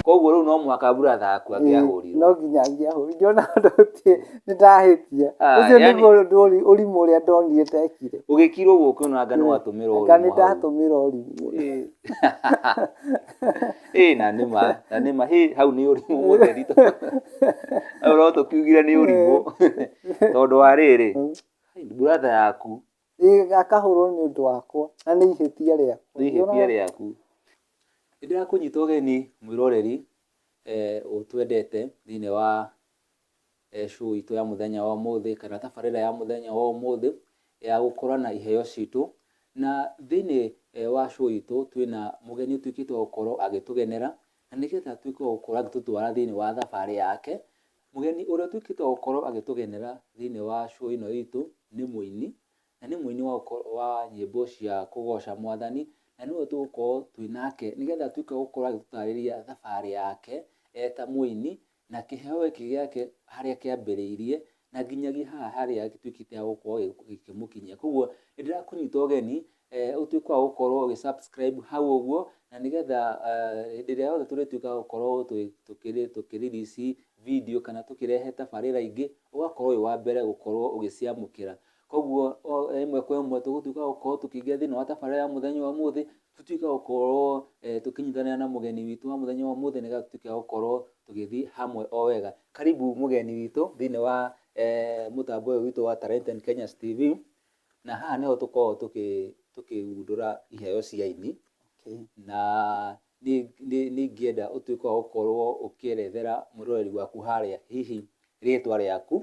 Koguo rĩu no mũhaka brother yaku angĩahũrirwo. No nginya angĩahũrirwo. Ngĩona ũndũ ũcio nĩ ndahĩtia. Ah, Ũcio yani- nĩguo ũndũ ũrimũ ũrĩa ndonire ndekire. Ũgĩkira ũguo ũkĩona anga nĩ watũmĩra Anga ũrimũ nĩ hau. ndatũmĩra ũrimũ. Ĩ na nĩ ma, na nĩ ma, hĩ hau nĩ ũrimũ mũtheri hau no tũkiugire nĩ ũrimũ. Tondũ wa rĩrĩ, brother yaku Ĩ akahũrwo nĩ ũndũ wakwa na nĩ ihĩtia rĩakwa. Nĩ ihĩtia rĩaku. Nĩ ndĩrakũnyita ũgeni mwĩroreri ũtwendete thĩinĩ wa show itũ ya mũthenya wa ũmũthĩ kana tabarĩra ya mũthenya wa ũmũthĩ ya gũkũrana iheo citũ. Na thĩinĩ wa show itũ twĩna mũgeni ũtuĩkĩte wa gũkorwo agĩtũgenera na nĩgetha atuĩke wa gũkorwo agĩtũtwara thĩinĩ wa thabarĩ yake. Mũgeni ũrĩa ũtuĩkĩte wa gũkorwo agĩtũgenera thĩinĩ wa show ĩno itũ nĩ mũini, na nĩ mũini wa nyĩmbo cia kũgoca mwathani, na nĩwe tũgũkorwo twĩ nake nĩgetha atuĩke wa gũkorwo agĩtũtarĩria thabarĩ yake e ta mũini, na kĩheo gĩkĩ gĩake harĩa kĩambĩrĩirie, na nginyagia haha harĩa gĩtuĩkĩte gĩa gũkorwo gĩkĩmũkinyia. Koguo nĩ ndĩrakũnyita ũgeni ũtuĩke wa gũkorwo ũgĩ subscribe hau ũguo, na nĩgetha hĩndĩ ĩrĩa yothe tũrĩtuĩka a gũkorwo tũkĩ release video kana tũkĩrehe tabarĩra ingĩ, ũgakorwo wĩ wa mbere gũkorwo ũgĩciamũkĩra. Koguo ĩmwe kwa ĩmwe tũgũtuĩka a gũkorwo tũkĩingĩra thĩinĩ wa tabarĩra ya mũthenya wa ũmũthĩ, tũtuĩke a gũkorwo tũkĩnyitanĩra na mũgeni witũ wa mũthenya wa ũmũthĩ nĩgetha tũtuĩke a gũkorwo tũgĩthiĩ hamwe o wega. Karibu mũgeni witũ thĩinĩ wa mũtambo ũyũ witũ wa Talented Kenyans TV, na haha nĩho tũkoragwo tũkĩgundũra iheo cia aini, na niĩ ingĩenda ũtuĩke wa gũkorwo ũkĩerethera mwĩroreri waku harĩa hihi rĩtwa rĩaku,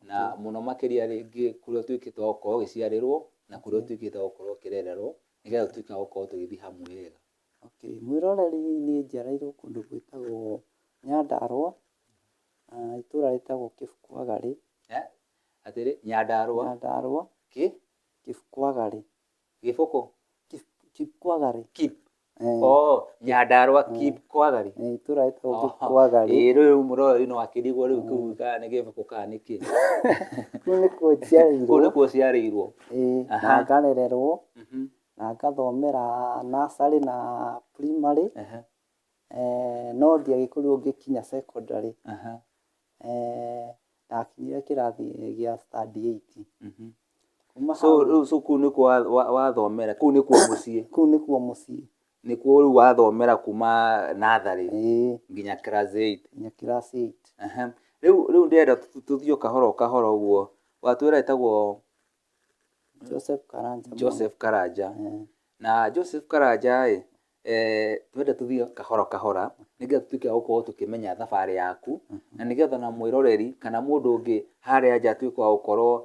na mũno makĩria rĩngĩ kũrĩa ũtuĩkĩte wa gũkorwo ũgĩciarĩrwo, na kũrĩa ũtuĩkĩte wa gũkorwo ũkĩrererwo, nĩgetha tũtuĩke a gũkorwo tũgĩthiĩ hamwe wega. Okay, mwĩroreri niĩ njiarĩirwo kũndũ gwĩtagwo Nyandarũa, itũra rĩtagwo Kĩbukwagarĩ. Eh? Atĩrĩ, Nyandarũa. Nyandarũa. Kĩ? Kĩbukwagarĩ. Gĩbũkũ? Kipkwagarĩ. Kip. Oh, Nyandarũa Kipkwagarĩ. Itũra rĩtagwo Kipkwagarĩ. Ĩĩ rĩu mũroreri no akĩrigwo rĩu kĩu kana nĩ gĩbũkũ kana nĩ kĩ. Kũu nĩkuo njiarĩirwo. Kũu nĩkuo ũciarĩirwo. Ĩĩ, na ngarererwo, na ngathomera nursery na primary. No ndiagĩkorirwo ngĩkinya secondary. Ndakinyire kĩrathi gĩa stand eight. Kuma So hau rĩu so kũu nĩkuo wathomera, kũu nĩkuo mũciĩ? Kũu nĩkuo mũciĩ. Nĩkuo rĩu wathomera kuma natharĩ Ĩĩ. nginya class eight? Nginya class eight. Rĩu ndĩrenda tũthiĩ o kahora o kahora ũguo. Watwĩra wĩtagwo? Joseph Karanja. Joseph Karanja. Na Joseph Karanja ĩ, twenda tũthiĩ kahora kahora nĩgetha tũtuĩke a gũkorwo tũkĩmenya thabarĩ yaku, na nĩgetha ona mwĩroreri kana mũndũ ũngĩ harĩa nja atuĩke wa gũkorwo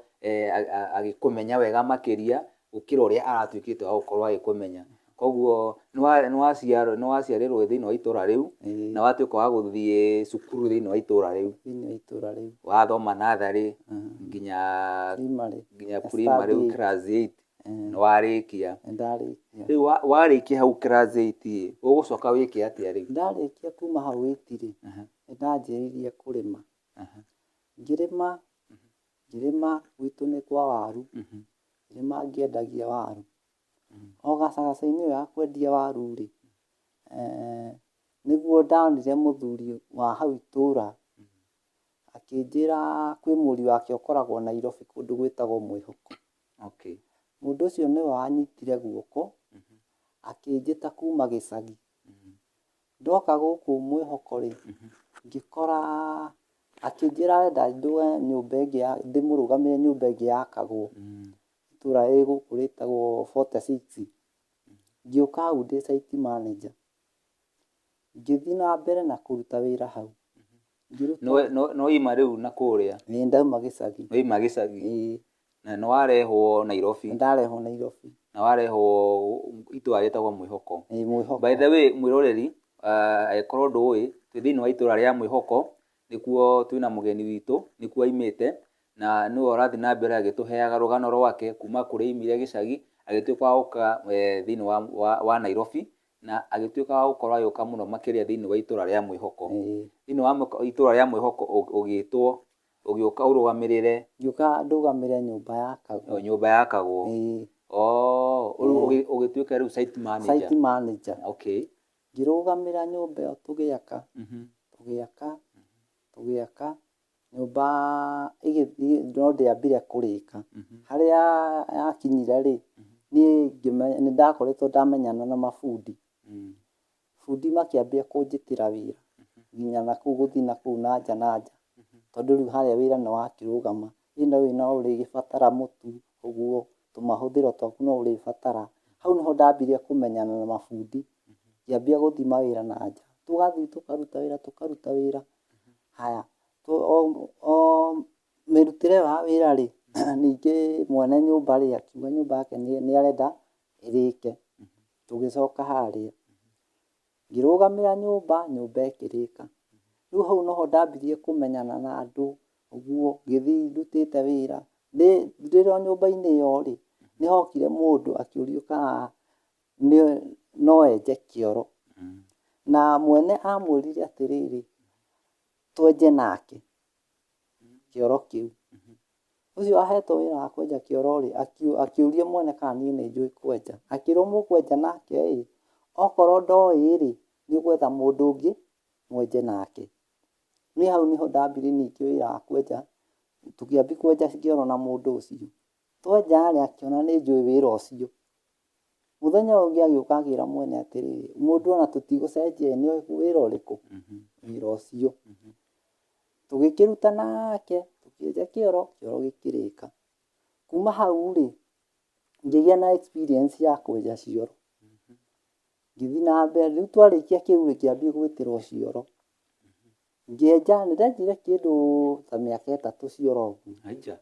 agĩkũmenya wega makĩria gũkĩra ũrĩa aratuĩkĩte wa gũkorwo agĩkũmenya. Koguo nĩ waciarĩrwo thĩinĩ wa itũra rĩu, na watuĩka wa gũthiĩ cukuru thĩinĩ wa itũra rĩu. Thĩinĩ wa itũra rĩu. Wathoma natharĩ nginya nginya primary rĩu class eight nĩ warĩkia. Nĩ ndarĩkia. Rĩu warĩkia hau class eight ĩ, ũgũcoka wĩke atĩa rĩu? Ndarĩkia kuma hau eight rĩ, nĩ ndanjĩrĩirie kũrĩma. Ngĩrĩma, ngĩrĩma gwitũ nĩ kwa waru, ngĩrĩma ngĩendagia waru. O gacagaca-inĩ ĩyo ya kwendia waru rĩ, nĩguo ndonire mũthuri wa hau itũra, akĩnjĩra kwĩ mũriũ wake ũkoragwo Nairobi kũndũ gwĩtagwo Mwĩhoko. Mũndũ ũcio nĩwe wanyitire guoko, akĩnjĩta kuma gĩcagi. Ndoka gũkũ Mwĩhoko rĩ, ngĩkora akĩnjĩra arenda ndũe nyũmba ĩngĩ ndĩmũrũgamĩrĩre nyũmba ĩngĩ yakagwo. Itũra rĩ gũkũ rĩtagwo 46. Ngĩũka hau ndĩ site manager. Ngĩthiĩ na mbere na kũruta wĩra hau. Ngĩruta. Nĩ waima rĩu na kũrĩa? Ĩĩ ndauma gĩcagi. Nĩ waima gĩcagi? Ĩĩ. Na nĩ warehwo Nairobi? Nĩ ndarehwo Nairobi. Na warehwo itũra rĩtagwo Mwĩhoko? Ĩĩ Mwĩhoko. By the way mwĩroreri, angĩkorwo ndũĩ, twĩ thĩinĩ wa itũra rĩa Mwĩhoko, nĩkuo twĩna mũgeni witũ, nĩkuo aimĩte. Na nĩwe ũrathiĩ na mbere agĩtũheaga rũgano rwake kuma kũrĩa aimire gĩcagi, agĩtuĩka wa gũka thĩinĩ wa Nairobi, na agĩtuĩka wa gũkorwo agĩũka mũno makĩria thĩinĩ wa itũra rĩa Mwĩhoko. Thĩinĩ wa itũra rĩa Mwĩhoko ũgĩtwo, ũgĩũka ũrũgamĩrĩre. Ngĩũka ndũgamĩrĩre nyũmba yakagwo. Nyũmba yakagwo. Ĩĩ. Oh, rĩu ũgĩtuĩka rĩu site manager. Site manager. Okay. Ngĩrũgamĩra nyũmba ĩyo tũgĩaka, tũgĩaka, tũgĩaka, nyũmba ĩgĩthiĩ no ndĩambire kũrĩka. Harĩa yakinyire rĩ, niĩ nĩ ndakoretwo ndamenyana na mabundi. Bundi makĩambia kũnjĩtĩra wĩra nginya nakũu gũthiĩ nakũu na nja na nja, tondũ rĩu harĩa wĩra nĩ wakĩrũgama. Ĩ no ũrĩgĩbatara mũtu ũguo, tũmahũthĩro twaku no ũrĩbatara. Hau nĩho ndambirie kũmenyana na mabundi, ngĩambia gũthiĩ mawĩra na nja. Tũgathiĩ tũkaruta wĩra tũkaruta wĩra, haya o mĩrutĩre ĩyo ya wĩra rĩ, ningĩ mwene nyũmba rĩ, akiuga nyũmba yake nĩ arenda ĩrĩke. Tũgĩcoka harĩa, ngĩrũgamĩra nyũmba, nyũmba ĩkĩrĩka. Rĩu hau noho ndambirie kũmenyana na andũ ũguo, ngĩthiĩ ndutĩte wĩra. Ndĩ o nyũmba-inĩ ĩyo rĩ, nĩ hokire mũndũ akĩũrio kana no enje kĩoro. Na mwene amwĩrire atĩrĩrĩ, twenje nake kĩoro kĩu. Ũcio ahetwo wĩra wa kwenja kĩoro rĩ, akĩũria mwene kana niĩ nĩ njũĩ kwenja. Akĩrwo mũkwenja nake ĩ, okorwo ndoĩ rĩ, nĩ ũgwetha mũndũ ũngĩ mwenje nake. Niĩ hau nĩho ndambirie ningĩ wĩra wa kwenja, tũkĩambia kwenja kĩoro na mũndũ ũcio. Twenja rĩ, akĩona nĩ njũĩ wĩra ũcio. Mũthenya ũyũ ũngĩ agĩũka akĩra mwene atĩrĩrĩ, mũndũ ona tũtigũcenjia nĩ wĩra ũrĩkũ? Wĩra ũcio. Tũgĩkĩruta nake, tũkĩenja kĩoro, kĩoro gĩkĩrĩka. Kuma hau rĩ, ngĩgĩa na experience ya kwenja cioro. Ngĩthiĩ na mbere, rĩu twarĩkia kĩu rĩ, ngĩambia gwĩtĩrwo cioro. Ngĩenja, nĩ ndenjire kĩndũ ta mĩaka 3 cioro ũguo. Aija.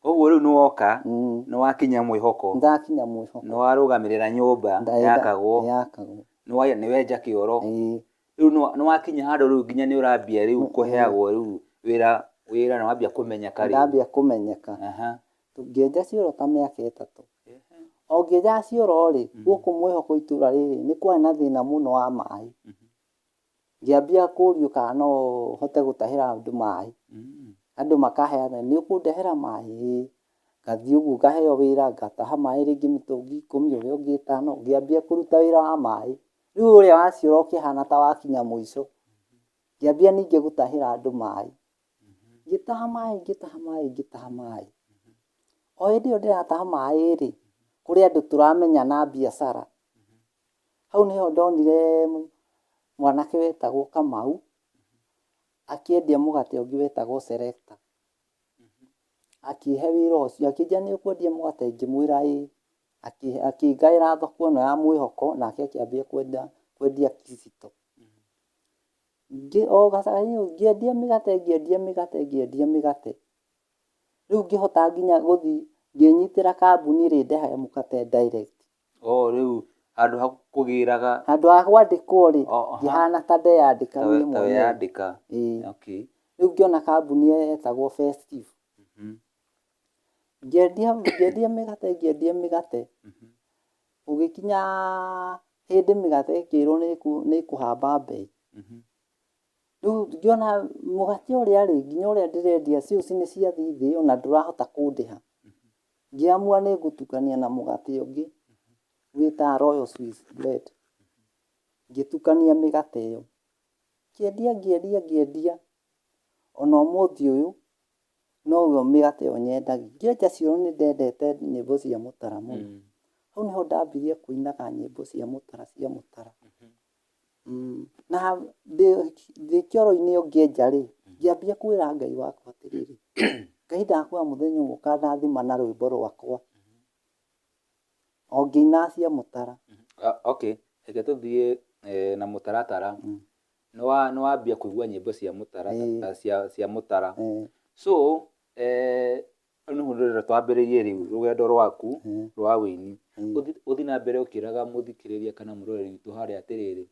Koguo rĩu nĩ woka, nĩ wakinya mwĩhoko. Nĩ ndakinya mwĩhoko. Nĩ warũgamĩrĩra nyũmba yakagwo. Yakagwo. Nĩ wenja kĩoro. Rĩu nĩ wakinya handũ rĩu nginya nĩ ũrambia rĩu kũheagwo rĩu wĩra, wĩra nĩ wambia kũmenyeka rĩu. Ndambia kũmenyeka. Ngĩenja cioro ta mĩaka 3. O ngĩenjaga cioro rĩ, gũkũ mwĩhoko itũra rĩrĩ nĩ kwarĩ na thĩna mũno wa maĩ. Ngĩambia kũrio kana no hote gũtahĩra andũ maĩ. Andũ makaheana, nĩ ũkũndehera maĩ? Ĩĩ. Ngathiĩ ũguo ngaheo wĩra, ngataha maĩ rĩngĩ mĩtũngi 10, ũrĩa ũngĩ 5, ngĩambia kũruta wĩra wa maĩ. Rĩu ũrĩa wa cioro ũkĩhana ta wakinya mũico. Ngĩambia ningĩ gũtahĩra andũ maĩ. Ngĩtaha maĩ, ngĩtaha maĩ, ngĩtaha maĩ. O hĩndĩ ĩyo ndĩrataha maĩ rĩ, kũrĩ andũ tũramenya na biacara. Hau nĩho ndonire mwanake wetagwo Kamau, akĩendia mũgate ũngĩ wetagwo Selector. Akĩhe wĩra ũcio, akĩnjĩra nĩ ũkwendia mũgate, ngĩmwĩra ĩĩ. Akĩngaĩra thoko ĩno ya mwĩhoko, nake akĩambia kwendia Kizito. O ngĩendia mĩgate, ngĩendia mĩgate, ngĩendia mĩgate. Rĩu ngĩhota nginya gũthiĩ ngĩnyitĩra kambuni ĩrĩa ĩndehaga mũgate direct. O rĩu handũ ha kũgĩraga, handũ ha kwandĩkwo rĩ, ngĩhana ta ndeyandĩka niĩ ta mwenyewe. Weyandĩka. Ĩĩ. Okay. Rĩu ngĩona kambuni ĩyo yetagwo Festive. Ngĩendia, ngĩendia mĩgate, ngĩendia mĩgate. Gũgĩkinya hĩndĩ mĩgate ĩkĩrwo nĩ ĩkũhamba mbei. Rĩu ngĩona mũgate ũrĩa rĩ, nginya ũrĩa ndĩrendia sales nĩ ciathiĩ thĩ ona ndũrahota kũndĩha. Ngĩamua nĩ ngũtukania na mũgate ũngĩ wĩtaga Royal Swiss Bread. Ngĩtukania mĩgate ĩyo. Ngĩendia, ngĩendia, ngĩendia. Ona ũmũthĩ ũyũ noguo mĩgate ĩyo nyendagia. Ngĩenja cioro nĩ ndendete nyĩmbo cia mũtara mũno. Hau nĩho ndambirie kũinaga nyĩmbo cia mũtara, cia mũtara. Na ndĩ kĩoro-inĩ o ngĩenja rĩ, ngĩambia kwĩra Ngai wakwa atĩrĩrĩ, Ngai ndakũhoya mũthenya ũmwe ũkandathima na rwĩmbo rwakwa. O ngĩinaga cia mũtara. Okay, reke tũthiĩ na mũtaratara. Nĩ wambia kũigua nyĩmbo cia mũtara, cia mũtara. So, rĩu nĩguo ndĩrenda twambĩrĩrie rĩu rũgendo rwaku rwa wĩini. Ũthiĩ na mbere ũkĩraga mũthikĩrĩria kana mũroreri witũ harĩa atĩrĩrĩ,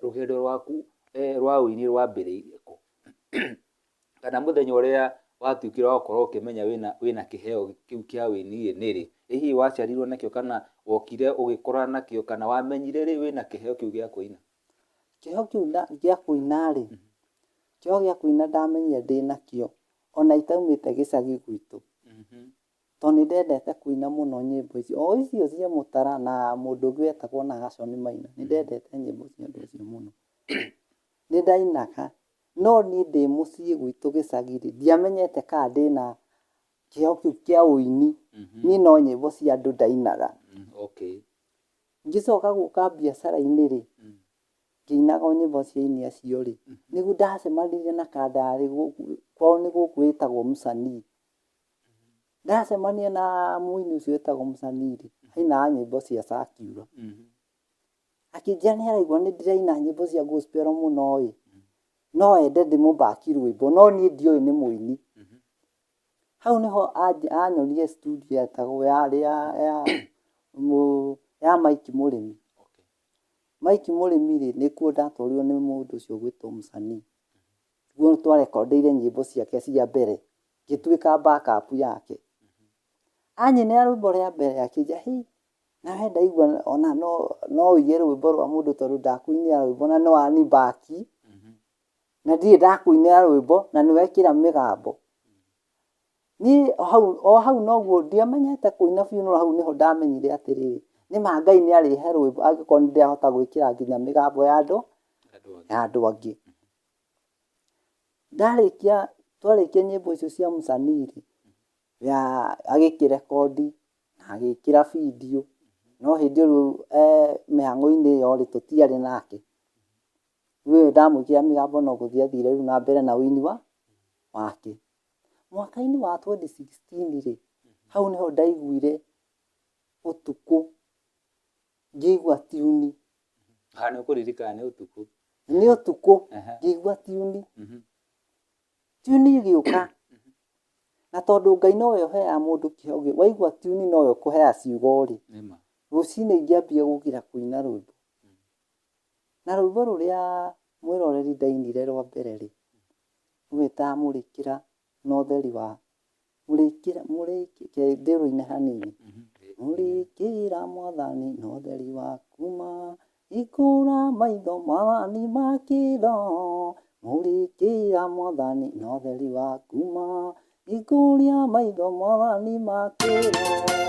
rũgendo rwaku rwa wĩini rwambĩrĩirie kũ? Kana mũthenya ũrĩa watuĩkire wa gũkorwo ũkĩmenya wĩna kĩheo kĩu kĩa wĩini nĩ rĩ? Ĩ hihi waciarirwo nakĩo kana wokire ũgĩkũra nakĩo kana wamenyire rĩ wĩna kĩheo kĩu gĩa kũina? Kĩheo kĩu gĩa kũina rĩ, kĩheo gĩa kũina ndamenyire ndĩnakĩo ona itaumĩte gĩcagi gwitũ. Tondũ nĩ ndendete kũina mũno nyĩmbo icio, o icio cia Mũtara na mũndũ ũngĩ wetagwo Nahashon Maina, nĩ ndendete nyĩmbo cia andũ acio mũno. Nĩ ndainaga, no niĩ ndĩ mũciĩ gwitũ gĩcagi-rĩ, ndiamenyete kana ndĩna kĩheo kĩu kĩa ũini, niĩ no nyĩmbo cia andũ ndainaga. Ngĩcoka gũka biacara-inĩ rĩ, ngĩinaga o nyĩmbo cia aini acio rĩ, nĩguo ndacemanirie na kandarĩ kwao nĩ gũkũ wĩtagwo Msanii. Ndacemania na mũini ũcio wĩtagwo Msanii rĩ, ainaga nyĩmbo cia secular. Akĩnjĩra nĩ araigua nĩ ndĩraina nyĩmbo cia gospel mũno ĩ, no ende ndĩmũbaki rwĩmbo, no niĩ ndioĩ nĩ mũini. Hau nĩho anyonirie studio yetagwo yarĩ ya Mike Mũrĩmi. Mike Mũrĩmi rĩ, nĩkuo ndatwarirwo nĩ mũndũ ũcio ũgwĩtwo Msanii. Nĩguo twarekondeire nyĩmbo ciake cia mbere, ngĩtuĩka backup yake. Anyinĩra rwĩmbo rĩa mbere akĩnjĩra hĩ, nawe ndaigua ona no ũige rwĩmbo rwa mũndũ tondũ ndakũinĩra rwĩmbo na no anibaki, na ndirĩ ndakũinĩra rwĩmbo na nĩ wekĩra mĩgambo. Niĩ o hau noguo ndiamenyete kũina biũ no hau nĩho ndamenyire atĩrĩrĩ, nĩma Ngai nĩ arĩhe rwĩmbo angĩkorwo nĩ ndĩrahota gwĩkĩra nginya mĩgambo ya andũ angĩ. Ndarĩkia, twarĩkia nyĩmbo icio cia Msanii rĩ, ya agĩkĩrekondi na agĩkĩra video, no hĩndĩ ĩyo rĩu mĩhang'o-inĩ ĩyo rĩ, tũtiarĩ nake. Rĩu ĩyo ndamwĩkĩra mĩgambo no gũthiĩ athire rĩu na mbere na ũini wake. Mwaka-inĩ wa 2016 rĩ, hau nĩho ndaiguire ũtukũ ngĩigua tiuni. Ha, nĩ ũkũririkana nĩ ũtukũ. Nĩ ũtukũ ngĩigua tiuni. Tiuni ĩgĩũka, na tondũ Ngai nowe ũheaga mũndũ kĩheo, waigua tiuni nowe ũkũheaga ciugo rĩ, rũcinĩ ingĩambia gũkĩra kũina rwĩmbo. Na rwĩmbo rũrĩa mwĩroreri ndainire rwa mbere rĩ, rwĩtaga mũrĩkĩra na ũtheri wa mũrĩkĩra, mũrĩkĩra, ndĩrũine hanini. Mũrĩkĩra mwathani na ũtheri waku ma, hingũra maitho mwathani ma kĩroho. Mũrĩkĩra mwathani na ũtheri waku ma, hingũria maitho mwathani ma kĩroho.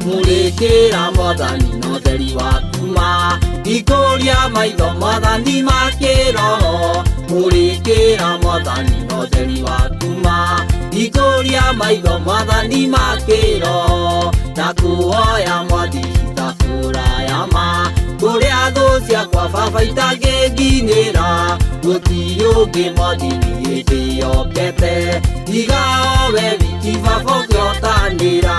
Mũrĩkĩra mwathani na ũtheri waku ma, hingũria maitho mwathani ma kĩroho. Mũrĩkĩra mwathani na ũtheri waku ma, hingũria maitho mwathani ma kĩroho. Ndakũhoya mwathi ndakũraya ma, kũrĩa thũ ciakwa baba itangĩnginyĩra. Gũtirĩ ũngĩ mwathi niĩ ndĩhokete, tiga o we wiki baba ũkĩhotanĩra.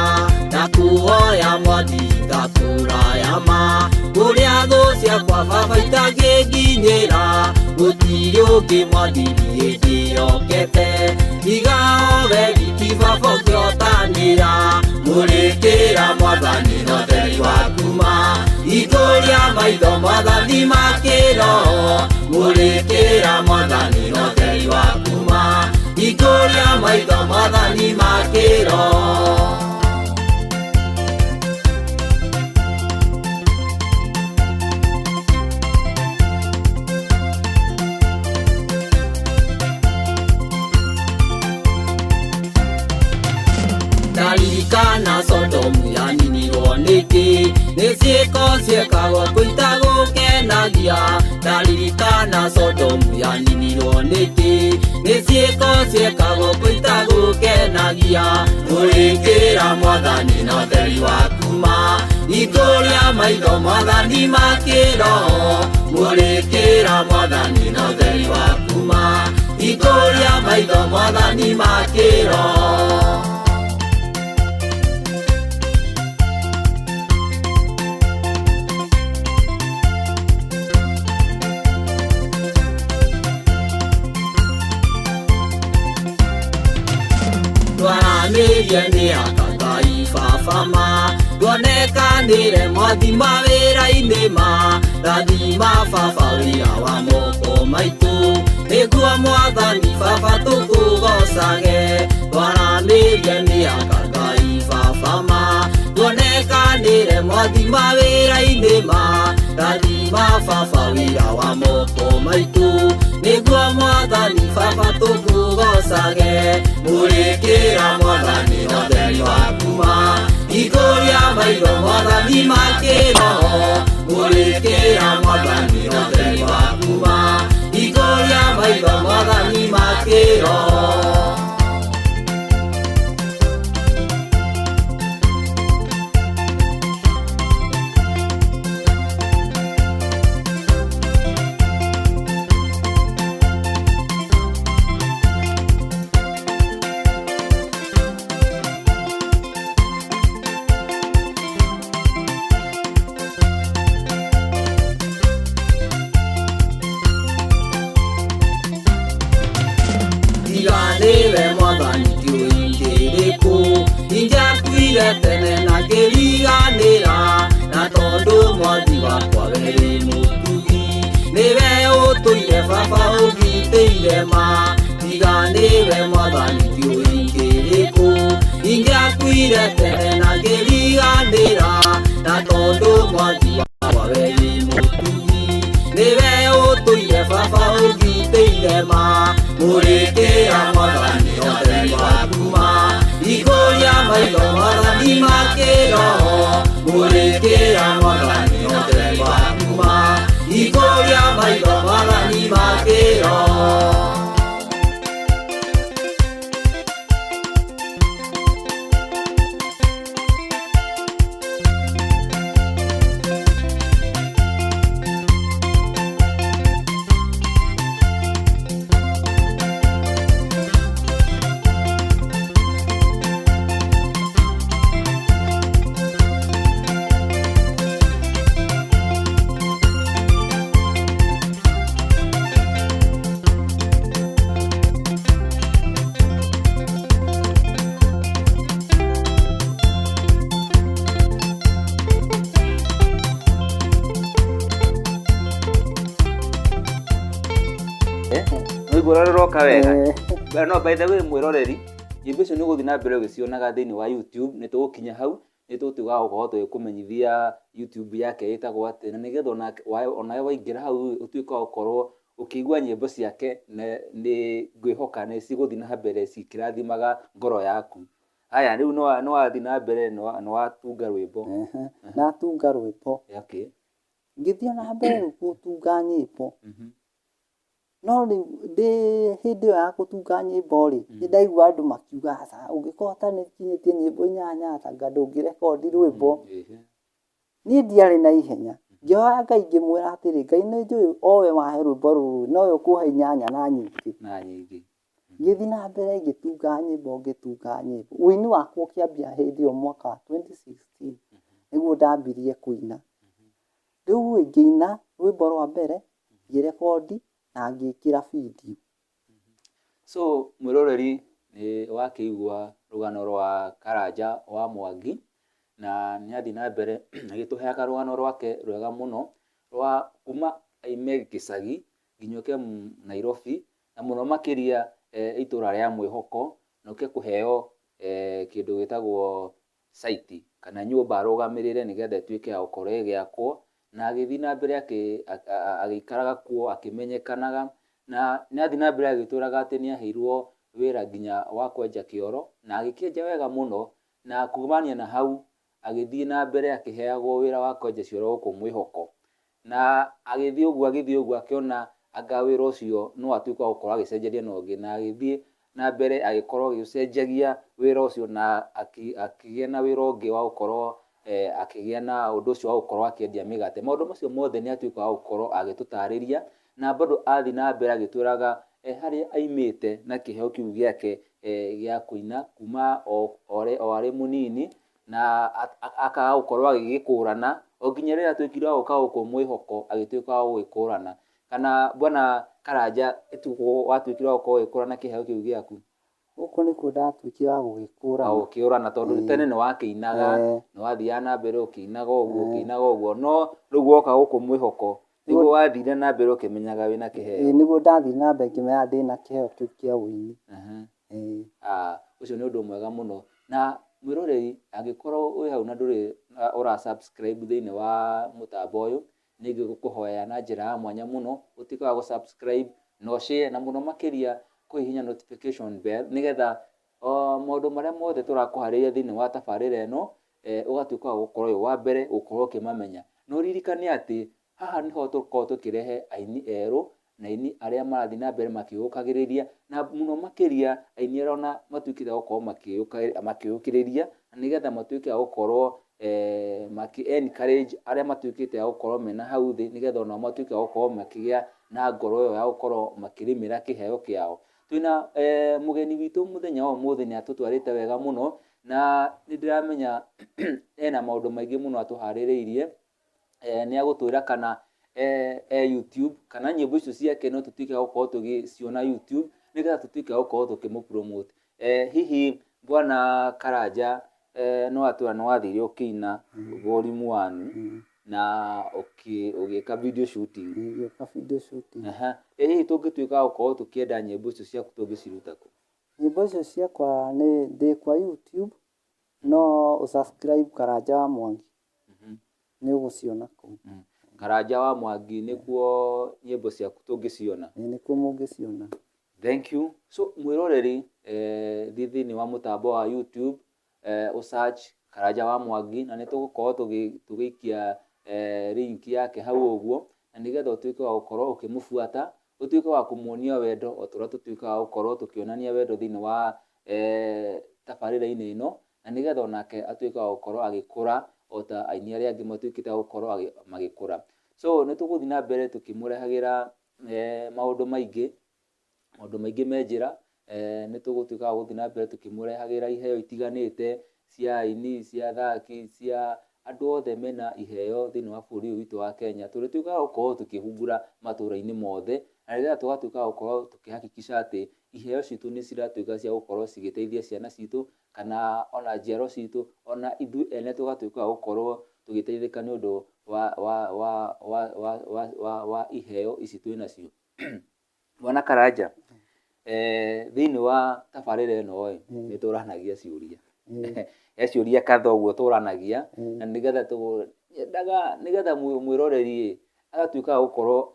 Ndakũhoya mwathi ndakũraya ma, kũrĩa thũ ciakwa baba itangĩnginyĩra. Gũtirĩ ũngĩ mwathi niĩ ndĩhokete, tiga o we wiki baba ũkĩhotanĩra. Mũrĩkĩra mwathani na ũtheri waku ma, hingũria maitho mwathani ma kĩroho. Mũrĩkĩra mwathani na ũtheri waku ma, hingũria maitho mwathani ma kĩroho. Ndaririkana Sodomu yaninirwo nĩkĩ, nĩ ciĩko ciekagwo kũitagũkenagia. Ndaririkana Sodomu yaninirwo nĩkĩ, nĩ ciĩko ciekagwo kũitagũkenagia. Mũrĩkĩra mwathani na ũtheri waku ma, hingũria maitho mwathani ma kĩroho. Mũrĩkĩra mwathani na ũtheri waku ma, hingũria maitho mwathani ma kĩroho. Twaranĩrie nĩ aka Ngai baba, baba ma Tuonekanire mwathi mawĩra-inĩ ma Rathima baba wĩra wa moko maitũ Nĩguo mwathani baba tũkũgocage Twaranĩrie mĩaka Ngai baba ma Tuonekanire mwathi mawĩra-inĩ ma Rathima baba wĩra wa moko maitũ Nĩguo mwathani baba tũkũgocage Mũrĩkĩra mwathani ũtheri waku ma Ikũria maitho mwathani ma kĩroho Mũrĩkĩra mwathani ũtheri waku ma Ikũria maitho mwathani ma kĩroho. Tiga nĩwe mwathani ndiũĩ ingĩrĩ kũ Ingĩakuire tene na ngĩriganĩra Na tondũ mwathi wakwa we wĩ mũtugi Nĩwe ũtũire baba ũgitĩire ma Tiga nĩwe mwathani ndiũĩ ingĩrĩ kũ Ingĩakuire tene na ngĩriganĩra Na tondũ mwathi wakwa we wĩ mũtugi Nĩwe ũtũire baba ũgitĩire ma Mũrĩkĩra mwathani ũtheri waku ma Ikũria maitho mwathani ma kĩroho Mũrĩkĩra mwathani ũtheri waku ma Ikũria maitho mwathani ma kĩroho. Nĩwaigua ũrĩa rũroka wega? No by the way mwĩroreri, nyĩmbo icio nĩ ũgũthiĩ na mbere ũgĩcionaga thĩinĩ wa YouTube, nĩ tũgũkinya hau, nĩ tũgũtuĩka wa gũkorwo tũgĩkũmenyithia YouTube yake ĩtagwo atĩa, na nĩgetha onawe waingĩra hau ũtuĩke wa gũkorwo ũkĩigua nyĩmbo ciake, na nĩ ngwĩhoka nĩ cigũthiĩ na mbere cikĩrathimaga ngoro yaku. Haya, rĩu nĩ wathiĩ na mbere nĩ watunga rwĩmbo. Ndatunga rwĩmbo. Ngĩthiĩ na mbere rĩu gũtunga nyĩmbo. No rĩu ndĩ hĩndĩ ĩyo ya gũtunga nyĩmbo rĩ, nĩ ndaigua andũ makiuga aca ũngĩkorwo ũtakinyĩtie nyĩmbo inyanya anga ndũngĩrekondi rwĩmbo. Niĩ ndiarĩ na ihenya. Ngĩhoya Ngai ngĩmwĩra atĩrĩ, Ngai nĩ njũĩ o we wahe rwĩmbo rũrũ nowe ũkũhe inyanya na nyingĩ. Na nyingĩ. Ngĩthiĩ na mbere ngĩtunga nyĩmbo ngĩtunga nyĩmbo. Ũini wakwa ũkĩambia hĩndĩ ĩyo mwaka wa 2016 nĩguo ndambirie kũina. Rĩu ĩ, ngĩina rwĩmbo rwa mbere, ngĩrekondi na ngĩkĩra video. So mwĩroreri nĩ wakĩigua rũgano rwa Karanja wa Mwangi, na nĩ athiĩ na mbere agĩtũheaga rũgano rwake rwega mũno rwa kuma aime gĩcagi nginya oke Nairobi, na mũno makĩria itũra rĩa Mwĩhoko, na oke kũheo kĩndũ gĩtagwo site kana nyũmba arũgamĩrĩre nĩgetha ĩtuĩke ya gũkorwo ĩgĩakwo, na agĩthiĩ na mbere agĩikaraga kuo akĩmenyekanaga, na nĩ athiĩ na mbere agĩtwĩraga atĩ nĩ aheirwo wĩra nginya wa kwenja kĩoro, na agĩkĩenja wega mũno, na kumania na hau agĩthiĩ na mbere akĩheagwo wĩra wa kwenja cioro gũkũ Mwĩhoko. Na agĩthiĩ ũguo agĩthiĩ ũguo akĩona anga wĩra ũcio no atuĩke wa gũkorwo agĩcenjania na ũngĩ, na agĩthiĩ na mbere agĩkorwo agĩũcenjagia wĩra ũcio na akĩgĩa na wĩra ũngĩ wa gũkorwo akĩgĩa na ũndũ ũcio wa gũkorwo akĩendia mĩgate. Maũndũ macio mothe nĩ atuĩka wa gũkorwo agĩtũtarĩria, na bado athiĩ na mbere agĩtwĩraga harĩa aimĩte na kĩheo kĩu gĩake gĩa kũina kuma o arĩ mũnini, na akaga gũkorwo agĩgĩkũrana o nginya rĩrĩa atuĩkire wa gũka gũkũ Mwĩhoko agĩtuĩka wa gũgĩkũrana. Kana bwana Karanja watuĩkire wa gũkorwo ũgĩkũrana kĩheo kĩu gĩaku? Gũkũ nĩkuo ndatuĩkire wa gũgĩkũrana. Gũkĩũrana tondũ tene nĩ wakĩinaga, nĩ wathiaga na mbere ũkĩinaga ũguo, ũkĩinaga ũguo, no rĩu woka gũkũ mwĩhoko nĩguo wathire na mbere ũkĩmenyaga wĩna kĩheo. Ĩĩ nĩguo ndathire na mbere ngĩmenyaga ndĩna kĩheo kĩu kĩa ũini. Ĩĩ. Ũcio nĩ ũndũ mwega mũno. Na mwĩroreri angĩkorwo wĩ hau na ndũrĩ ũra subscribe thĩinĩ wa mũtambo ũyũ, nĩ ingĩgũkũhoya na njĩra ya mwanya mũno ũtuĩke wa gũ subscribe na ũ share na mũno makĩria kũhihinya notification bell nĩgetha maũndũ marĩa mothe tũrakũharĩria thĩinĩ wa tabarĩra ĩno ũgatuĩka wa gũkorwo wĩ wa mbere gũkorwo ũkĩmamenya. Na ũririkane atĩ haha nĩho tũkoragwo tũkĩrehe aini erũ na aini arĩa marathiĩ na mbere makĩyũkagĩrĩria na mũno makĩria aini arĩa ona matuĩkĩte a gũkorwo makĩyũkĩrĩria na nĩgetha matuĩke a gũkorwo makĩ encourage arĩa matuĩkĩte a gũkorwo mena hau thĩ nĩgetha onao matuĩke a gũkorwo makĩgĩa na ngoro ĩyo ya gũkorwo makĩrĩmĩra kĩheo kĩao. Twĩna mũgeni witũ mũthenya wa ũmũthĩ nĩ atũtwarĩte wega mũno na nĩ ndĩramenya ena maũndũ maingĩ mũno atũharĩrĩirie. Nĩ agũtwĩra kana e YouTube kana nyĩmbo icio ciake no tũtuĩke a gũkorwo tũgĩciona YouTube nĩgetha tũtuĩke a gũkorwo tũkĩmũ promote. Hihi Bwana Karanja nĩ watwĩra nĩ wathire ũkĩina volume one na ũgĩka video shooting. Ngĩka video shooting. Ĩ hihi tũngĩtuĩka a gũkorwo tũkĩenda nyĩmbo icio ciaku tũngĩciruta kũ? Nyĩmbo icio ciakwa nĩ ndĩ kwa YouTube no ũ subscribe Karanja wa Mwangi. Nĩ ũgũciona kũu. Karanja wa Mwangi nĩkuo nyĩmbo ciaku tũngĩciona? Ĩĩ nĩkuo mũngĩciona. Thank you. So mwĩroreri, thiĩ thĩinĩ wa mũtambo wa YouTube, ũ search Karanja wa Mwangi na nĩ tũgũkorwo tũgĩikia link yake hau ũguo, na nĩgetha ũtuĩke wa gũkorwo ũkĩmũbuata, ũtuĩke wa kũmuonia wendo o ta ũrĩa tũtuĩkaga wa gũkorwo tũkĩonania wendo thĩinĩ wa tabarĩra-inĩ ĩno. Na nĩgetha onake atuĩke wa gũkorwo agĩkũra o ta aini arĩa angĩ matuĩkĩte a gũkorwo magĩkũra. So nĩ tũgũthiĩ na mbere tũkĩmũrehagĩra maũndũ maingĩ, maũndũ maingĩ me njĩra, nĩ tũgũtuĩka a gũthiĩ na mbere tũkĩmũrehagĩra iheo itiganĩte cia aini, cia athaki, cia andũ othe mena iheo thĩinĩ wa bũrũri ũyũ witũ wa Kenya. Tũrĩtuĩkaga a gũkorwo tũkĩhumbũra matũra-inĩ mothe, na nĩgetha tũgatuĩka a gũkorwo tũkĩ hakikisha atĩ iheo citũ nĩ ciratuĩka cia gũkorwo cigĩteithia ciana citũ kana ona njiaro citũ, ona ithuĩ ene tũgatuĩka a gũkorwo tũgĩteithĩka nĩ ũndũ wa iheo ici twĩ nacio. Bwana Karanja, thĩinĩ wa tabarĩra ĩno ĩ, nĩ tũranagia ciũria. He ciũria kadhaa ũguo tũranagia, na nĩgetha nyendaga nĩgetha mwĩroreri ĩ, agatuĩka wa gũkorwo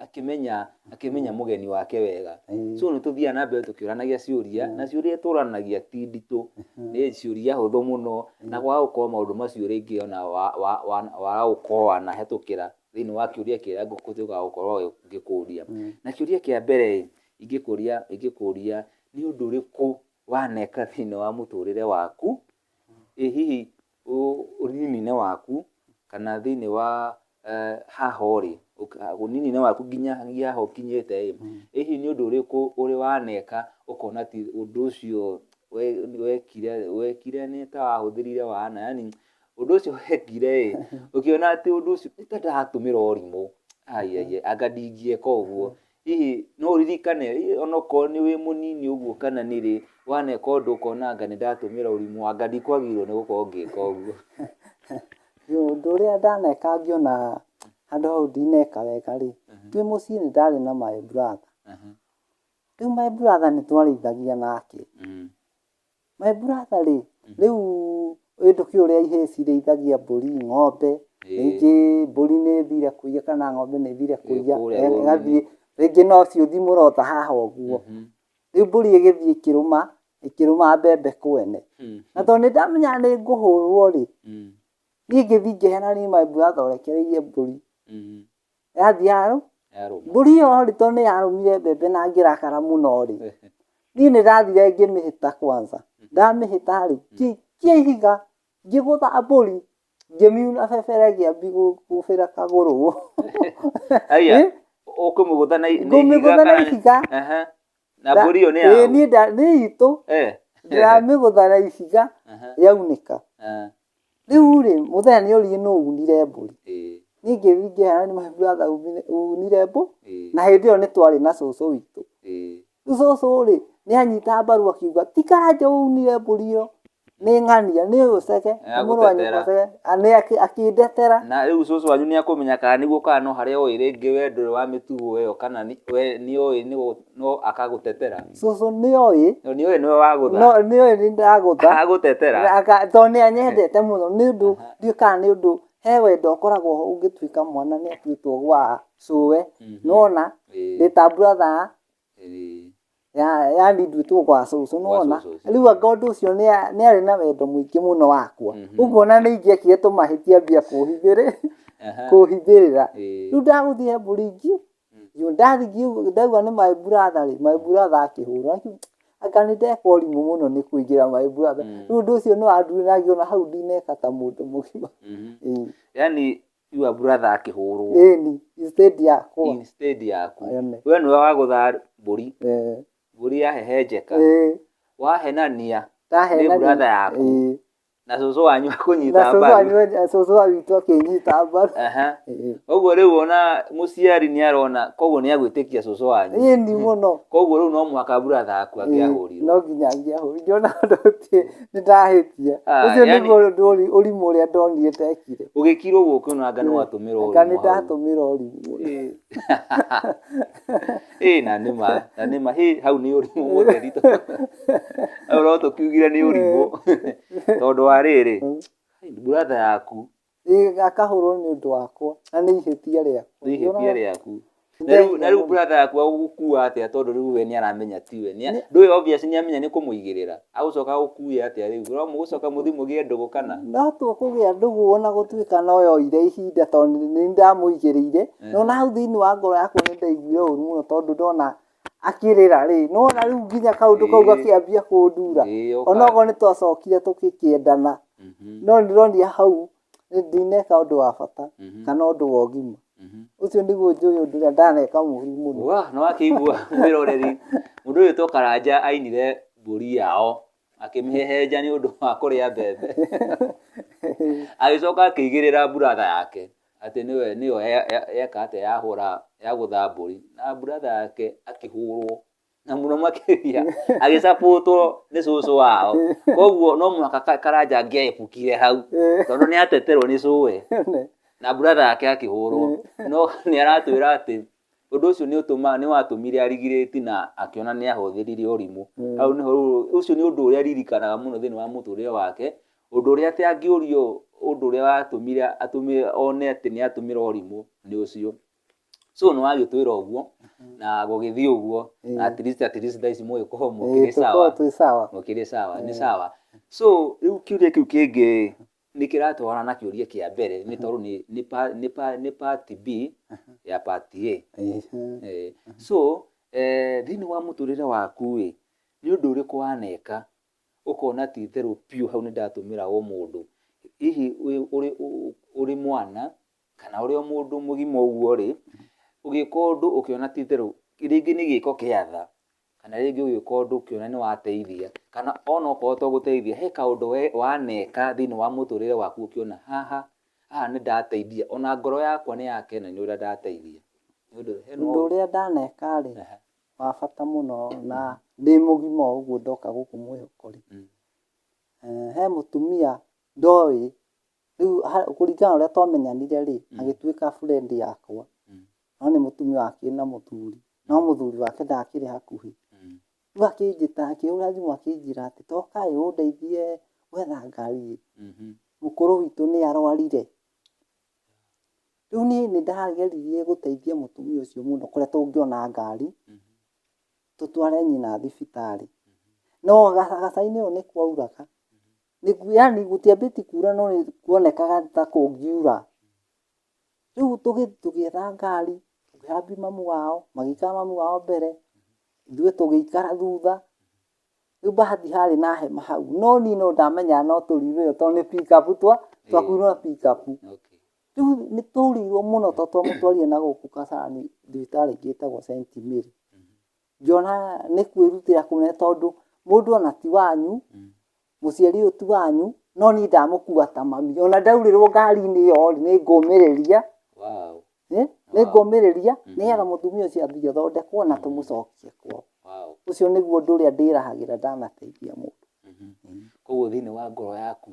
akĩmenya akĩmenya mũgeni wake wega. So nĩ tũthiaga na mbere tũkĩũranagia ciũria, na ciũria tũranagia ti nditũ, nĩ ciũria hũthũ mũno, na kwaga gũkorwo maũndũ macio rĩngĩ ona waga gũkorwo wanahetũkĩra thĩinĩ wa kĩũria kĩrĩa ngũtuĩka wa gũkorwo ngĩkũria. Na kĩũria kĩa mbere ĩ, ingĩkũria ingĩkũria nĩ ũndũ ũrĩkũ waneka thĩinĩ wa mũtũrĩre waku, ĩ hihi ũnini-inĩ waku kana thĩinĩ wa haha ũrĩ, ũnini-inĩ waku nginyagia haha ũkinyĩte ĩ, ĩ hihi nĩ ũndũ ũrĩkũ ũrĩ waneka ũkona atĩ ũndũ ũcio wekire wekire nĩ ta wahũthĩrire wana, yaani ũndũ ũcio wekire ĩ, ũkĩona atĩ ũndũ ũcio nĩ ta ndatũmĩra ũrimũ, aiaiai anga ndingĩeka ũguo. Hihi no ũririkane onokorwo nĩ wĩ mũnini ũguo kana nĩ rĩ, waneka ũndũ ũkona anga nĩ ndatũmĩra ũrimũ, anga ndikwagĩrĩirwo nĩ gũkorwo ngĩka ũguo. Ũndũ ũrĩa ndaneka ngĩona handũ hau ndineka wega rĩ, twĩ mũciĩ nĩ ndarĩ na my brother. Rĩu my brother nĩ twarĩithagia nake. My brother rĩ, rĩu ĩ ndũkĩũĩ ũrĩa ihĩĩ cirĩithagia mbũri, ng'ombe, rĩngĩ mbũri nĩ ĩthire kũiya kana ng'ombe nĩ ĩthire kũiya, kũrĩa rũru-inĩ. ĩgathiĩ, rĩngĩ no ciũthi mũrota haha ũguo. Rĩu mbũri ĩgĩthiĩ ĩkĩrũma, ĩkĩrũma mbembe kwene. Na tondũ nĩ ndamenyaga nĩ ngũhũrwo rĩ, niĩ ngĩthiĩ ngĩhenania my brother ũrekereirie mbũri. Yathiĩ yarũ, Yarũma. mbũri ĩyo rĩ tondũ nĩ yarũmire mbembe na ngĩrakara mũno rĩ, niĩ nĩ ndathire ngĩmĩhĩta kwanza. Ndamĩhĩta rĩ, ngĩikia ihiga, ngĩgũtha mbũri, ngĩmiuna bebere ĩgĩambi gũbĩra kagũrũ. Aya, ũkũmĩgũtha na ihiga Ngũmĩgũtha na kana nĩ- ihiga. Aha. Na mbũri ĩyo nĩ Ĩĩ, yaũ? niĩ nĩ itũ. Ndĩramĩgũtha na ihiga, yaunĩka. Rĩu rĩ, mũthenya nĩ oririe nũ unire mbũri. Niĩ ngĩthiĩ ngĩhana nĩ my brother unire mbũri. Na hĩndĩ ĩyo nĩ twarĩ na cũcũ witũ. Rĩu cũcũ rĩ, Nĩ anyita mbaru akiuga ti Karanja ũunire mbũri ĩyo, nĩ ng'ania, nĩ ũyũ Chege, nĩ mũrũ wa nyũkwa Agũtetera. Chege. Ah, nĩ akĩndetera. Na rĩu cũcũ wanyu nĩ akũmenya kana nĩguo kana no harĩa oĩ rĩngĩ we ndũrĩ wa mĩtugo ĩyo kana we nĩ oĩ no akagũtetera. Cũcũ nĩ oĩ. No nĩ oĩ nĩwe wagũtha. No nĩ oĩ nĩ ndagũtha. Agagũtetera. Tondũ nĩ anyendete mũno nĩ ũndũ ndiũĩ kana nĩ ũndũ he wendo ũkoragwo ho ũngĩtuĩka mwana nĩ atuĩtwo gwa cũwe. Nĩwona ndĩ ta brother yani nduĩtwo gwa cũcũ nĩwona. Rĩu anga ũndũ ũcio nĩ arĩ na wendo mũingĩ mũno wakwa. Ũguo ona nĩ ingĩekire tũmahĩtia ambia kũhithĩrĩra. Rĩu ndagũthire mbũri ndathiĩ ndaigua nĩ my brother rĩ, my brother akĩhũrwo. Anga nĩ ndeka ũrimũ mũno nĩ kũingĩra my brother. Rĩu ũndũ ũcio nĩ wandurire na ngĩona hau ndineka ta mũndũ mũgima. Yani your brother akĩhũrwo. Ĩni, instead yakwa. Instead yaku. Ene. We nĩwe wagũtha mbũri. Mbũri yahehenjeka. Wahenania nĩ brother yaku. Na cũcũ wanyu akũnyita Na cũcũ mbaru. wanyu, cũcũ wa witũ akĩnyita mbaru. Ũguo rĩu ona mũciari nĩ arona, koguo nĩ agwĩtĩkia cũcũ wanyu. Ĩni mũno. Koguo rĩu no mũhaka brother yaku angĩahũrirwo. No nginya angĩahũrirwo. Ngĩona ũndũ ũcio nĩ ndahĩtia. Ũcio nĩguo ũndũ ũrimũ ũrĩa ndonire ndekire. Ũgĩkira ũguo ũkĩona anga nĩ watũmĩra ũrimũ Anga nĩ hau. ndatũmĩra ũrimũ. Ĩĩ na nĩ ma, na nĩ ma, hĩ hau nĩ ũrimũ mũtheri hau no tũkiugire nĩ ũrimũ. Tondũ wa rĩrĩ, brother yaku. Ĩĩ akahũrwo nĩ ũndũ wakwa, na nĩ ihĩtia rĩakwa. Nĩ ihĩtia rĩaku. Na rĩu brother yaku agũgũkua atĩa tondũ rĩu we nĩ aramenya tiwe. Ndũĩ obvious nĩ amenya nĩ kũmũigĩrĩra. Agũcoka agũkue atĩa rĩu? No mũgũcoka mũthiĩ mũgĩe ndũgũ kana? No tũkũgĩa ndũgũ ona gũtuĩka no yoire ihinda tondũ nĩ ndamũigĩrĩire. No na hau thĩinĩ wa ngoro yakwa nĩ ndaiguire ũru mũno tondũ ndona akĩrĩra rĩ, nĩwona rĩu nginya kaũndũ kau gakĩambia kũndura. Onokorwo nĩ twacokire tũgĩkĩendana, no nĩndĩronire hau ndineka ũndũ wa bata kana ũndũ wa ũgima. Ũcio nĩguo njũĩ ũndũ ũrĩa ndaneka mũru mũno. Wa, nĩwakĩigua mwĩroreri, mũndũ ũyũ to Karanja ainire mbũri yao akĩmĩhehenja nĩ ũndũ wa kũrĩa mbembe. Agĩcoka akĩigĩrĩra brother yake atĩ nĩwe nĩyo yeka atĩa yahũra yagũtha mbũri na brother yake akĩhũrwo na mũno makĩria agĩcapũtwo nĩ cũcũ wao. Koguo no mũhaka Karanja angĩaepukire hau tondũ nĩ ateterwo nĩ cũwe na brother yake akĩhũrwo. No nĩ aratwĩra atĩ ũndũ ũcio nĩ watũmire arigirĩti na akĩona nĩ ahũthĩrire ũrimũ. Hau nĩho rĩu ũcio nĩ ũndũ ũrĩa aririkanaga mũno thĩinĩ wa mũtũrĩre wake, ũndũ ũrĩa atĩ angĩũrio ũndũ ũrĩa watũmire one atĩ nĩ atũmĩra ũrimũ nĩ ũcio. So nĩ wagĩtwĩra ũguo na gũgĩthiĩ ũguo, at least, at least thaa ici mũgĩkorwo mũkĩrĩ sawa. Tũkorwo twĩ sawa. Mũkĩrĩ sawa, nĩ sawa. So rĩu kĩũria kĩu kĩngĩ nĩ kĩratwarana na kĩũria kĩa mbere nĩ tondũ nĩ part B ya part A. So thĩinĩ wa mũtũrĩre waku ĩ, nĩ ũndũ ũrĩkũ waneka ũkona ti itherũ biũ hau nĩ ndatũmĩra ũmũndũ? Hihi ũrĩ mwana kana ũrĩ o mũndũ mũgima ũguo rĩ, ũgĩka ũndũ ũkĩona ti itherũ rĩngĩ nĩ gĩko kĩa tha, kana rĩngĩ ũgĩka ũndũ ũkĩona nĩ wateithia, kana onokorwo to gũteithia, he kaũndũ we waneka thĩinĩ wa mũtũrĩre waku ũkĩona haha, haha nĩ ndateithia, ona ngoro yakwa nĩ yakena nĩ ũrĩa ndateithia. Nĩ ũndũ he no Ũndũ ũrĩa ndaneka rĩ, wa bata mũno na ndĩ mũgima o ũguo ndoka gũkũ mwĩhoko rĩ, he mũtumia ndoĩ, rĩu kũringana na ũrĩa twamenyanire rĩ, agĩtuĩka friend yakwa, no nĩ mũtumia wakĩrĩ na mũthuri, no mũthuri wake ndakĩrĩ hakuhĩ. Rĩu akĩnjĩta, akĩhũra thimũ akĩnjĩra atĩ toka ĩ ũndeithie gwetha ngari ĩ, mũkũrũ witũ nĩ arwarire. Rĩu niĩ nĩ ndageririe gũteithia mũtumia ũcio mũno kũrĩa tũngĩona ngari, tũtware nyina thibitarĩ. No gaca-inĩ ũyũ nĩ kwauraga. Yani gũtiambĩtie kura no nĩ kuonekaga ta kũngiura. Rĩu tũgĩetha ngari, tũkĩhambia mamu wao, magĩikara mamu wao mbere, ithuĩ tũgĩikara thutha. Rĩu bahati harĩ na hema hau, no niĩ no ndamenyaga no tũriurĩrwo tondũ nĩ pick up twakuirwo na pick up. Rĩu nĩ twaurĩirwo mũno tondũ twamũtwarire na gũkũ Kasarani thibitarĩ ĩngĩ ĩtagwo St Mary. Ngĩona nĩ kwĩrutĩra kũnene tondũ mũndũ ona ti wanyu, mũciari ũyũ ti wanyu, no niĩ ndamũkua ta mami. Ona ndaurĩrwo ngari-inĩ ĩyo rĩ, nĩ ngũmĩrĩria. Nĩ ngũmĩrĩria nĩgetha mũtumia ũcio athiĩ athondekwo na tũmũcokie kwao. Ũcio nĩguo ũndũ ũrĩa ndĩrahagĩra ndanateithia mũndũ. Koguo thĩinĩ wa ngoro yaku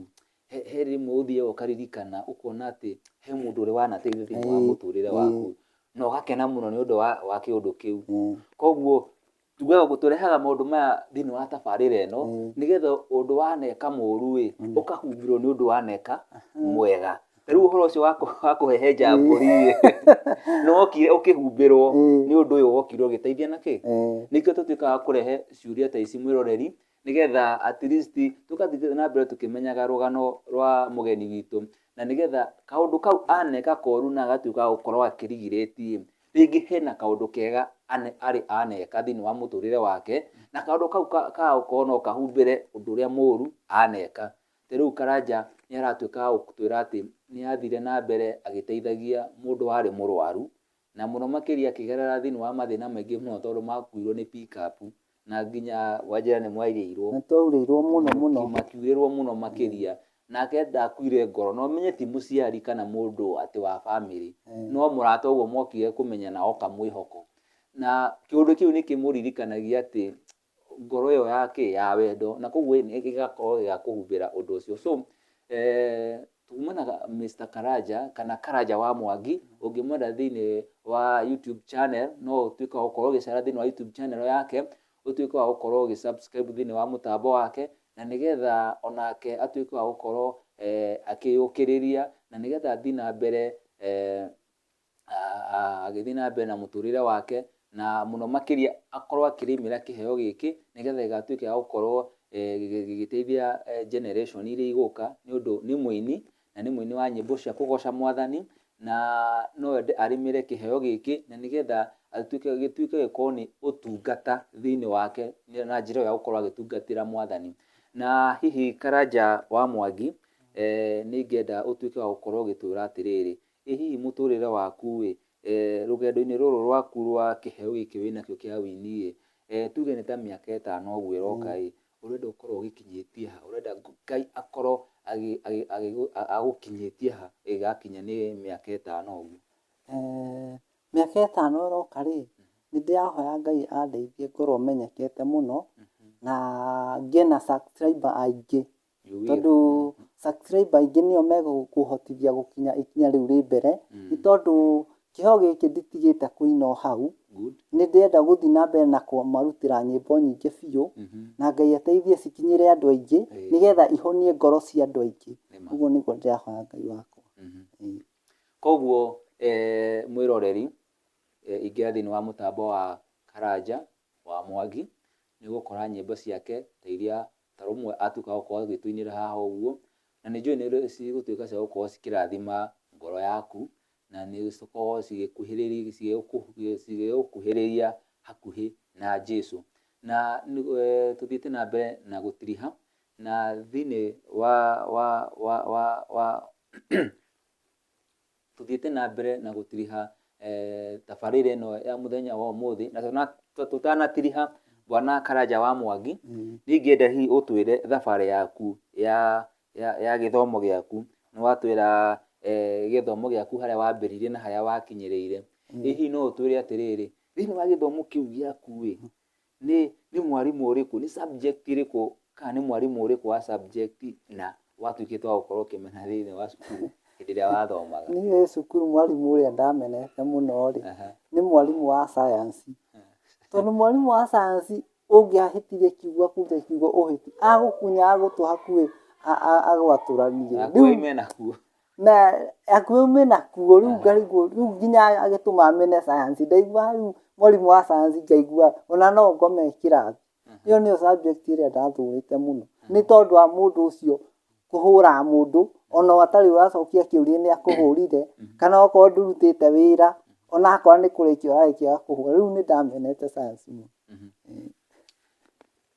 he rĩmwe ũthiaga ũkaririkana ũkona atĩ he mũndũ ũrĩ wanateithia thĩinĩ wa mũtũrĩre waku na ũgakena mũno nĩ ũndũ wa kĩũndũ kĩu. Koguo tugaga tũrehaga maũndũ maya thĩinĩ wa tabarĩra ĩno nĩgetha ũndũ waneka mũru ĩ ũkahumbĩrwo nĩ ũndũ waneka mwega. Rĩu ũhoro ũcio wa kũhehenja mbũri ĩ nĩ wokire ũkĩhumbĩrwo nĩ ũndũ ũyũ wokire ũgĩteithia na kĩ. Nĩkĩo tũtuĩkaga a kũrehe ciũria ta ici mwĩroreri nĩgetha at least tũgathiĩ na mbere tũkĩmenyaga rũgano rwa mũgeni witũ na nĩgetha kaũndũ kau aneka koru na agatuĩka wa gũkorwo akĩrigirĩti ĩ, rĩngĩ hena kaũndũ kega arĩ aneka thĩinĩ wa mũtũrĩre wake na kaũndũ kau kaga gũkorwo no kahumbĩre ũndũ ũrĩa mũru aneka. Ta rĩu Karanja nĩ aratuĩka wa gũtwĩra atĩ nĩ athire na mbere agĩteithagia mũndũ warĩ mũrwaru na mũno makĩria akĩgerera thĩinĩ wa mathĩna maingĩ mũno tondũ makuirwo nĩ pick-up na nginya wanjĩra nĩ mwairĩirwo. Nĩ twaurĩirwo mũno mũno. Makiurĩrwo mũno makĩria. Nake ndakuire ngoro na ũmenye ti mũciari kana mũndũ atĩ wa bamĩrĩ, no mũrata ũguo mokire kũmenyana oka mwĩhoko. Na kĩũndũ kĩu nĩ kĩmũririkanagia atĩ ngoro ĩyo ya kĩ, ya wendo, na koguo gĩgakorwo gĩa kũhumbĩra ũndũ ũcio. So kuma na Mister Karanja kana Karanja wa Mwangi, ũngĩmwenda thĩinĩ wa YouTube channel, no ũtuĩke wa gũkorwo ũgĩcera thĩinĩ wa YouTube channel yake, ũtuĩke wa gũkorwo ũgĩ subscribe thĩinĩ wa mũtambo wake, na nĩgetha onake atuĩke wa gũkorwo akĩyũkĩrĩria, na nĩgetha athiĩ na mbere agĩthiĩ na mbere na mũtũrĩre wake, na mũno makĩria akorwo akĩrĩmĩra kĩheo gĩkĩ, nĩgetha gĩgatuĩka gĩa gũkorwo gĩgĩteithia generation iria igũka, nĩ ũndũ nĩ mũini, na nĩ mũini wa nyĩmbo cia kũgoca mwathani, na no ende arĩmĩre kĩheo gĩkĩ, na nĩgetha atuĩke gĩtuĩke gĩkorwo nĩ ũtungata thĩinĩ wake, na njĩra ĩyo ya gũkorwo agĩtungatĩra mwathani. Na hihi Karanja wa Mwangi, nĩ ingĩenda ũtuĩke wa gũkorwo ũgĩtwĩra atĩrĩrĩ, ĩ hihi mũtũrĩre waku ĩ, rũgendo-inĩ rũrũ rwaku rwa kĩheo gĩkĩ wĩnakĩo kĩa ũini ĩ, tuge nĩ ta mĩaka ĩtano ũguo ĩroka ĩ, ũrenda ũkorwo ũgĩkinyĩtie ha? Ũrenda Ngai akorwo agũkinyĩtie ha ĩgakinya nĩ mĩaka ĩtano ũguo? Mĩaka ĩtano ĩroka rĩ, nĩ ndĩrahoya Ngai andeithie ngorwo menyekete mũno na ngĩe na subscriber aingĩ. Tondũ subscriber aingĩ nĩo megũkũhotithia gũkinya ikinya rĩu rĩ mbere, nĩ tondũ kĩheo gĩkĩ nditigĩte kũina o hau, nĩ ndĩrenda gũthiĩ na mbere na kũmarutĩra nyĩmbo nyingĩ biũ, na Ngai ateithie cikinyĩre andũ aingĩ, nĩgetha ihonie ngoro cia andũ aingĩ. Ũguo nĩguo ndĩrahoya Ngai wakwa. Koguo mwĩroreri, ingĩra thĩinĩ wa mũtambo wa Karanja wa Mwangi, nĩ ũgũkora nyĩmbo ciake ta iria ta rũmwe atuĩka wa gũkorwo agĩtũinĩra haha ũguo, na nĩ njũĩ nĩ cigũtuĩka cia gũkorwo cikĩrathima ngoro yaku, na nĩ cikorwo cigĩgũkuhĩrĩria hakuhĩ na Jesũ. Na tũthiĩte na mbere na gũtiriha, na thĩinĩ wa wa wa wa wa tũthiĩte na mbere na gũtiriha tabarĩra ĩno ya mũthenya wa ũmũthĩ, na tũtanatiriha Bwana Karanja wa Mwangi, nĩ ingĩenda hihi ũtwĩre thabarĩ yaku ya gĩthomo gĩaku, nĩ watwĩra gĩthomo gĩaku harĩa wambĩrĩirie na harĩa wakinyĩrĩire, ĩ hihi no ũtwĩre atĩrĩrĩ, thĩinĩ wa gĩthomo kĩu gĩaku ĩ, nĩ mwarimũ ũrĩkũ, nĩ subject ĩrĩkũ kana nĩ mwarimũ ũrĩkũ wa subject na watuĩkĩte wa gũkorwo ũkĩmena thĩinĩ wa cukuru hĩndĩ ĩrĩa wathomaga? Niĩ cukuru mwarimũ ũrĩa ndamenete mũno rĩ, nĩ mwarimũ wa science. Tondũ mwarimũ wa science ũngĩahĩtirie kiugo akuge kiugo ũhĩtie, agũkunyaga gũtũ hakuhĩ agwatũranie. Hakuhĩ oime nakuo. Na hakuhĩ ume nakuo, rĩu ngarigwo, rĩu nginya agĩtũma mene science, ndaiguaga rĩu mwarimũ wa science ngaigua ona no ngome kĩrathi. Ĩyo nĩyo subject ĩrĩa ndathũrĩte mũno, nĩ tondũ wa mũndũ ũcio kũhũraga mũndũ, ona atarĩ ũracokia kĩũria nĩ akũhũrire, kana okorwo ndũrutĩte wĩra, ona akorwo nĩ kũrĩkia ũrarĩkia agakũhũra, rĩu nĩ ndamenete science mũno.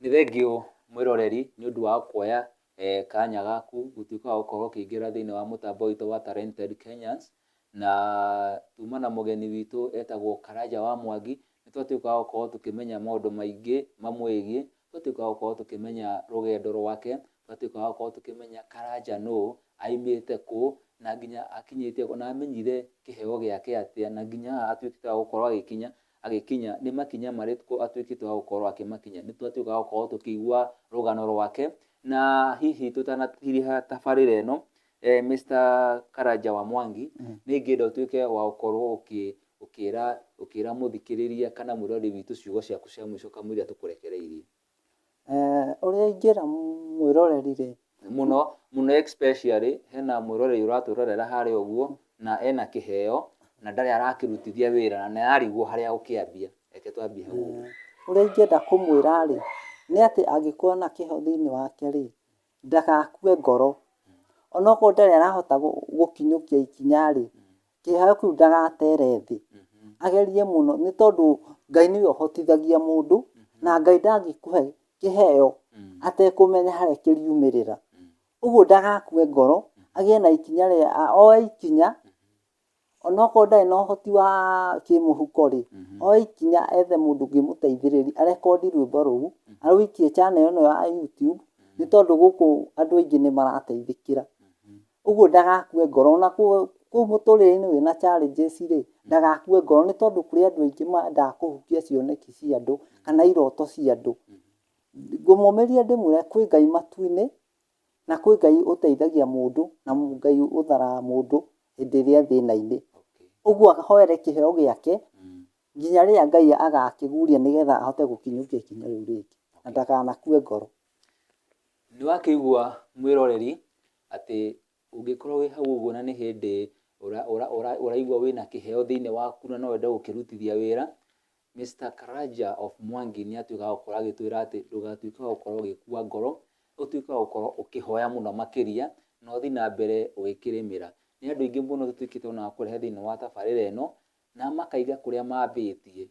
Nĩ thengiũ mwĩroreri nĩ ũndũ wa kuoya kanya gaku gũtuĩka wa gũkorwo ũkĩingĩra thĩinĩ wa mũtambo witũ wa Talented Kenyans, na tuma na mũgeni witũ etagwo Karanja wa Mwangi, nĩ twatuĩka wa gũkorwo tũkĩmenya maũndũ maingĩ mamwĩgiĩ, twatuĩka wa gũkorwo tũkĩmenya rũgendo rwake, twatuĩka wa gũkorwo tũkĩmenya Karanja nũ, aimĩte kũ, na nginya akinyĩte kũ, na amenyire kĩheo gĩake atĩa, na nginya haha atuĩkĩte wa gũkorwo agĩkinya, agĩkinya, nĩ makinya marĩkũ atuĩkĩte wa gũkorwo akĩmakinya. Nĩ twatuĩka wa gũkorwo tũkĩigua rũgano rwake, na hihi tũtanatiriha tabarĩra ĩno, Mister Karanja wa Mwangi, nĩ ingĩenda ũtuĩke wa gũkorwo ũkĩra ũkĩra mũthikĩrĩria kana mwĩroreri witũ ciugo ciaku cia mũico kamũira tũkũrekereirie. Ũrĩa ingĩra mwĩroreri rĩ. Mũno mũno especially hena mwĩroreri ũratwĩrorera harĩa ũguo na ena kĩheo na ndarĩ arakĩrutithia wĩra na nĩ ararigwo harĩa egũkĩambia. Reke twambie hau ũguo. Ũrĩa ingĩenda kũmwĩra rĩ, nĩ atĩ angĩkorwo ena kĩheo thĩinĩ wake rĩ, ndagakue ngoro. Onokorwo ndarĩ arahota gũkinyũkia ikinya rĩ, kĩheo kĩu ndagatere thĩ, agerie mũno nĩ tondũ Ngai nĩwe ũhotithagia mũndũ, na Ngai ndangĩkũhe kĩheo atekũmenya harĩa kĩriumĩrĩra. Ũguo ndagakue ngoro, agĩe na ikinya rĩa, oe ikinya, onokorwo ndarĩ na ũhoti wa kĩmũhuko rĩ, oe ikinya ethe mũndũ ũngĩmũteithĩrĩria arekondi rwĩmbo rũu, arũikie channel ĩno ya YouTube, nĩ tondũ gũkũ andũ aingĩ nĩ marateithĩkĩra. Ũguo ndagakue ngoro, ona kũu mũtũrĩre-inĩ wĩna challenges rĩ, ndagakue ngoro nĩ tondũ kũrĩ andũ aingĩ mendaga kũhukia cioneki cia andũ kana iroto cia andũ. Ngũmũmĩria ndĩmwĩre kwĩ Ngai matu-inĩ na kwĩ Ngai ũteithagia mũndũ na Ngai ũtharaga mũndũ hĩndĩ ĩrĩa e thĩna-inĩ. Ũguo ahoere kĩheo gĩake nginya rĩrĩa Ngai agakĩguria nĩgetha ahote gũkinyũkia ikinya rĩu rĩngĩ na ndakanakue ngoro. Nĩ wakĩigua mwĩroreri atĩ ũngĩkorwo wĩ hau ũguo na nĩ hĩndĩ ũraigua wĩna kĩheo thĩinĩ waku na no wende gũkĩrutithia wĩra, Mister Karanja of Mwangi nĩ atuĩka wa gũkorwo agĩtwĩra atĩ ndũgatuĩke wa gũkorwo ũgĩkua ngoro, ũtuĩke wa gũkorwo ũkĩhoya mũno makĩria na ũthiĩ na mbere ũgĩkĩrĩmĩra. Nĩ andũ aingĩ mũno tũtuĩkĩte ona a kũrehe thĩinĩ wa tabarĩra ĩno, na makaiga kũrĩa mambĩtie,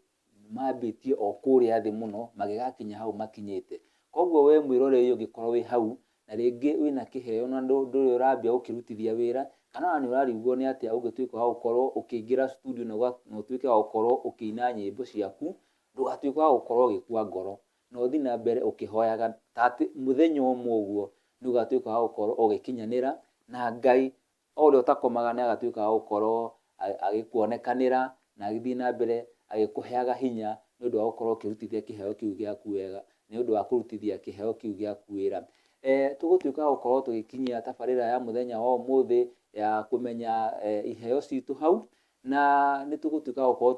mambĩtie o kũrĩa thĩ mũno magĩgakinya hau makinyĩte. Koguo we mwĩroreri ũngĩkorwo wĩ hau na rĩngĩ wĩna kĩheo na ndũrĩ ũrambia gũkĩrutithia wĩra, kana ona nĩ ũrarigwo nĩ atĩa ũngĩtuĩka wa gũkorwo ũkĩingĩra studio na ũtuĩke wa gũkorwo ũkĩina nyĩmbo ciaku, ndũgatuĩke wa gũkorwo ũgĩkua ngoro, na ũthiĩ na mbere ũkĩhoyaga ta atĩ mũthenya ũmwe ũguo nĩ ũgatuĩka wa gũkorwo ũgĩkinyanĩra na Ngai O ũrĩa ũtakomaga nĩ agatuĩka wa gũkorwo agĩkuonekanĩra na agĩthiĩ na mbere agĩkũheaga hinya nĩ ũndũ wa gũkorwo ũkĩrutithia kĩheo kĩu gĩaku wega, nĩ ũndũ wa kũrutithia kĩheo kĩu gĩaku wĩra. Tũgũtuĩka a gũkorwo tũgĩkinyia tabarĩra ya mũthenya wa ũmũthĩ ya kũmenya iheo citũ hau, na nĩ tũgũtuĩka a gũkorwo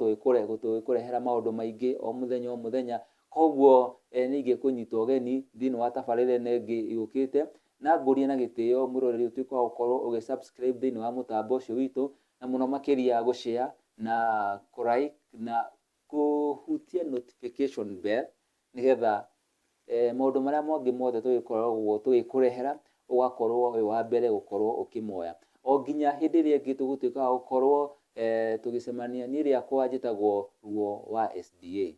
tũgĩkũrehera maũndũ maingĩ o mũthenya o mũthenya, koguo nĩ ingĩkũnyita ũgeni thĩinĩ wa tabarĩra ĩno ĩngĩ yũkĩte. Na ngũrie na gĩtĩo mwĩroreri ũtuĩke wa gũkorwo ũgĩ subscribe thĩinĩ wa mũtambo ũcio witũ, na mũno makĩria gũ share na kũ like na kũhutia notification bell, nĩgetha maũndũ marĩa mangĩ mothe tũgĩkoragwo tũgĩkũrehera, ũgakorwo wĩ wa mbere gũkorwo ũkĩmoya. O nginya hĩndĩ ĩrĩa ĩngĩ tũgũtuĩka wa gũkorwo tũgĩcemania, niĩ rĩakwa njĩtagwo Ruo wa SDA.